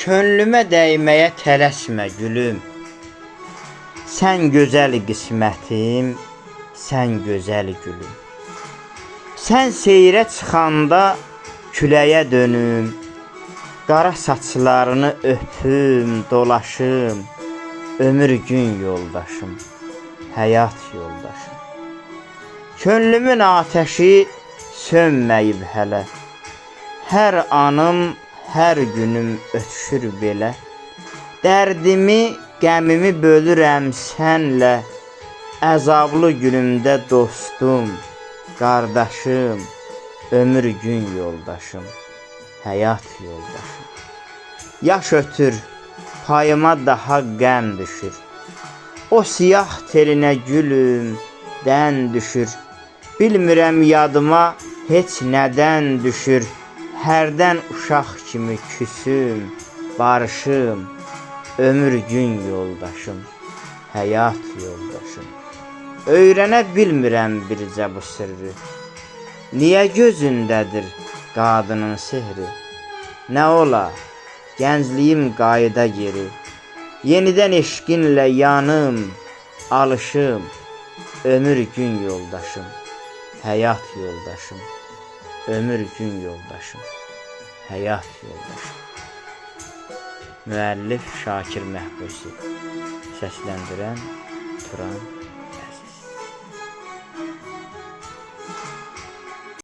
Könlümə dəyməyə tələsmə gülüm. Sən gözəl qismətim, sən gözəl gülüm. Sən seyrə çıxanda küləyə dönüm. Qara saçlarını öpüm, dolaşım. Ömür gün yoldaşım, həyat yoldaşım. Könlümün atəşi sönməyib hələ. Hər anım, hər günüm ötüşür belə. Dərdimi, qəmimi bölürəm sənlə. Əzablı günümdə dostum, qardaşım, ömür gün yoldaşım, həyat yoldaşım. Yaş ötür, payıma daha qəm düşür. O siyah telinə gülüm, dən düşür. Bilmirəm yadıma heç nədən düşür. Hərdən uşaq kimi küsüm, barışım. Ömür gün yoldaşım, həyat yoldaşım. Öyrənə bilmirəm bircə bu sirri. Niyə gözündədir qadının sehri? Nə ola, gəncliyim qayıda geri. Yenidən eşqinlə yanım, alışım. Ömür gün yoldaşım, həyat yoldaşım. Ömür gün yoldaşım, həyat yoldaşım. Müəllif Şakir Məhbusi, səsləndirən Turan